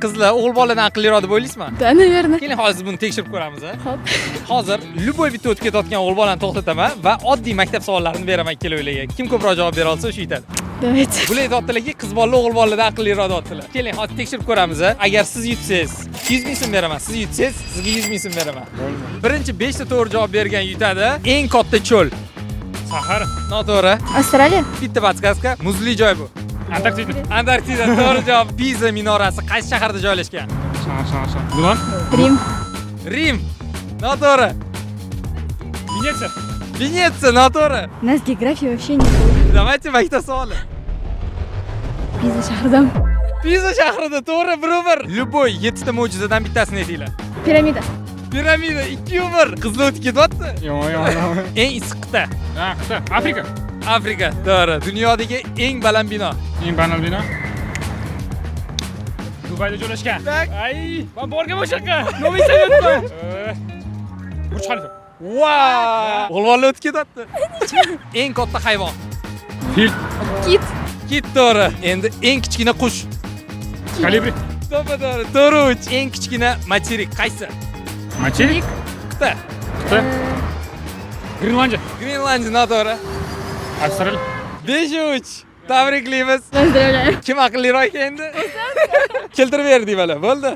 Qizlar o'g'il boladan aqlliroq deb o'ylaysizmi? Да, наверное. Keling, hozir buni tekshirib ko'ramiz, a? Xo'p. Hozir любой bitta o'tib ketayotgan o'g'il bolani to'xtataman va oddiy maktab savollarini beraman ikkalovlarga. Kim ko'proq javob bera olsa, o'sha yutadi. Давайте. Bular aytyaptilarki, qiz bolalar o'g'il bolalardan aqlliroq deyaptilar. Keling, hozir tekshirib ko'ramiz, a? Agar siz yutsangiz, 200 ming so'm beraman. Siz yutsangiz, sizga 100 ming so'm beraman. Birinchi 5 ta to'g'ri javob bergan yutadi. Eng katta cho'l. Sahara. Noto'g'ri. Avstraliya. Bitta подсказка. Muzli joy bu. Antarktida. Antarktida, to'g'ri javob. Piza minorasi qaysi shaharda joylashgan? Shahar, shahar, shahar. Milan. Rim. Rim. Noto'g'ri. Venetsiya. Venetsiya, noto'g'ri. У нас географии вообще не было. Давайте maktab savoli. Piza shahridan. Piza shahrida, to'g'ri, 1-1. Любой yettita mo'jizadan bittasini aytinglar. Piramida. Piramida, 2-1. Qizlar o'tib ketyapti. Yo'q, yo'q, yo'q. Eng issiq qit'a. Ha, qit'a. Afrika. Afrika, to'g'ri. Dunyodagi eng baland bino. Eng baland bino. Dubayda joylashgan. Так. Ay, man borganman o'sha yoqqa. Nima eslayapman? Burj Xalifa. Vau! O'g'il o'tib ketyapti. Eng katta hayvon. Fil. Kit. Kit, to'g'ri. Endi eng kichkina qush. Kolibri. To'ppa to'g'ri. To'g'ri, uch. Eng kichkina materik qaysi? Materik. Qit'a. Qit'a. Grenlandiya. Grenlandiya, noto'g'ri. Avstraliya. 5-3. Tabriklaymiz. Поздравляю. Kim aqlliroq ekan endi? Keltirib berdik mana, bo'ldi.